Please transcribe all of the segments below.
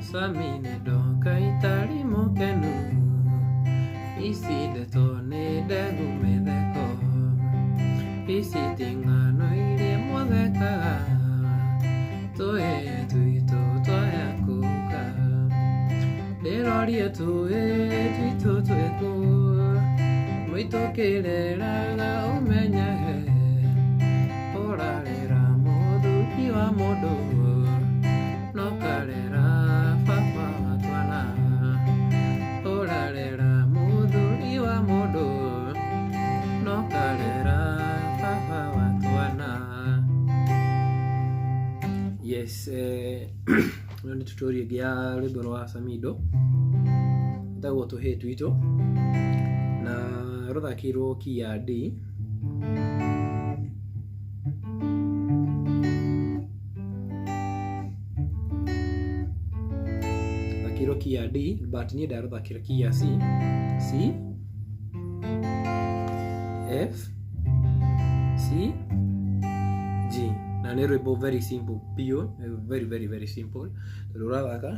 Sami nĩ ndoka itarĩ mũkenu, ici ndeto nĩ ndegu mĩtheko, ici ti ng'ano iria mwathekaga, tũĩ twitũ twaya kũka. Ndĩrorie tũĩ twitũ twĩkũ, mũitũ kĩreraga ũmenyage, ũrarera mũthuri wa mũndũ, no karera baba wa twana. Ũrarera mũthuri wa mũndũ, no karera baba wa twana. Yes, ĩno nĩ tutorial ĩngĩ ya rwĩmbo rwa Samido ĩtagwo Tũhĩĩ Twitũ na rũthakĩirwo key ya D. Rũthakĩirwo key ya D but niĩ ndarũthakĩra key ya C, C, F, C, G. Na nĩ rwĩmbo very simple biũ, very very very simple tondũ ũrathaka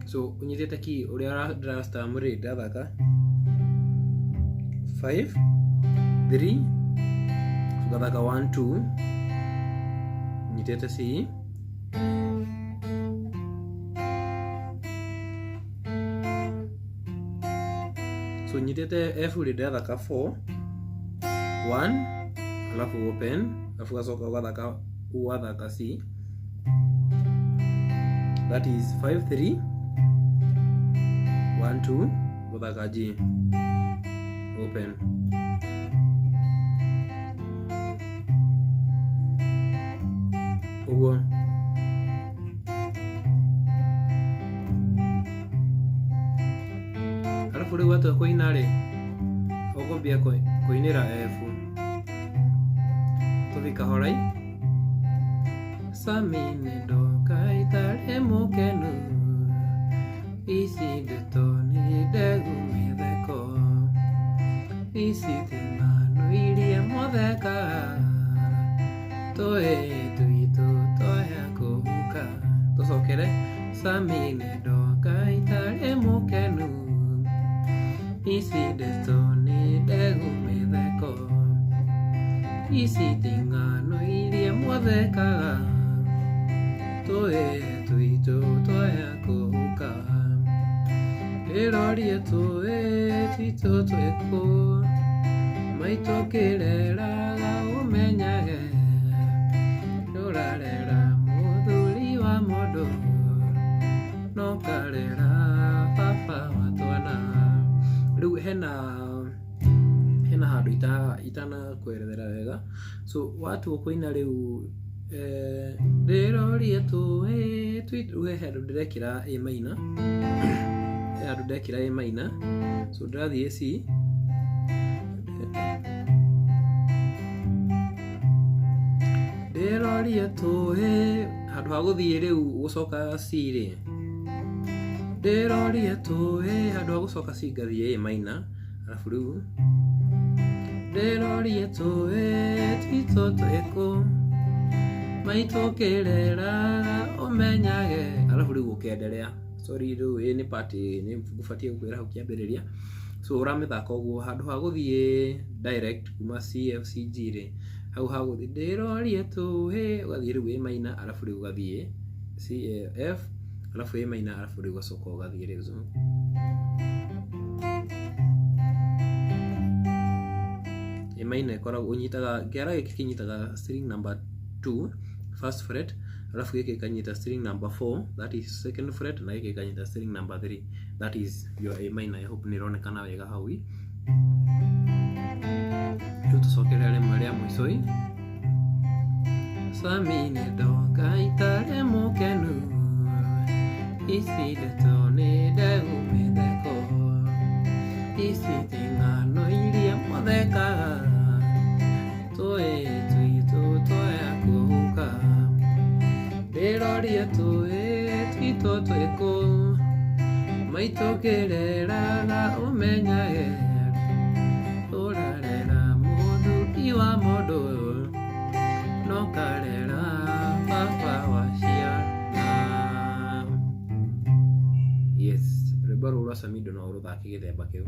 so ũnyitĩte key ũrĩa ndĩra stam rĩ, ndĩrathaka 5 3, ngathaka 1 2 nyitĩte C, so nyitĩte F rĩ, ndĩrathaka 4 1 alafu open, alafu gacoka ũgathaka C, that is 5 3 1 2, gũthaka G open. Ũguo arabu rĩu watua kũina rĩ, ũkũmbia kũinĩra F, tũthiĩ kahora i. Sami nĩ ndoka itarĩ mũkenu, ici ndeto nĩ ndegu mĩtheko, ici ti ng'ano iria mwathekaga, tũĩ twitũ twaya kũhuka. Tũcokere. Sami nĩ ndoka itarĩ mũkenu, ici ndeto nĩ ndegu mĩtheko, ici ti ng'ano iria mwathekaga, tũĩ twitũ twaya kũhuka. Ndĩrorie tũĩ twitũ twĩkũ, maitũ kĩreraga ũmenyage, ndũrarera mũthuri wa mũndũ, no karera baba wa twana. Rĩu hena handũ itanakwerethera wega. So watua kũina rĩu, ndĩrorie tũĩ twitũ, rĩu he handũ ndĩrekĩra A minor, he handũ ndekĩra A minor, so ndĩrathiĩ C, ndĩrorie tũĩ, handũ ha gũthiĩ rĩu gũcoka C rĩ, ndĩrorie tũĩ, handũ ha gũcoka C ngathiĩ A minor, arabu rĩu ndĩrorie tũĩ twitũ twĩkũ, maitũ kĩreraga ũmenyage, arabu rĩu ũkenderea. Sorry, rĩu ĩ nĩ part nĩ ngũbatiĩ gũkwĩra hau kĩambĩrĩria. So ũramĩthaka ũguo handũ ha gũthiĩ direct kuma C F C G rĩ, hau ha gũthiĩ ndĩrorie tũĩ, ũgathiĩ rĩu A minor, arabu rĩu ũgathiĩ C F, alafu A minor, alafu rĩu ũgacoka ũgathiĩ rĩu. So A minor ĩkoragwo ũnyitaga kĩara gĩkĩ kĩnyitaga string number 2 first fret, alafu gĩkĩ gĩkanyita string number 4, that is second fret, na gĩkĩ gĩkanyita string number 3, that is your A minor. I hope nĩ ĩronekana wega hau. Rĩu tũcokere rĩmwe rĩa mũico i. Sami nĩ ndoka itarĩ mũkenu, ici ndeto nĩ ndegu mĩtheko, ici ti ng'ano iria mwathekaga, tũĩ twitũ twaya kũhuka. Ndĩrorie tũĩ twitũ twĩkũ, maitũ kĩreraga ũmenyage, ũrarera mũthuri wa mũndũ, Rwĩmbo rũu rwa Samido no ũrũthake gĩthemba kĩu.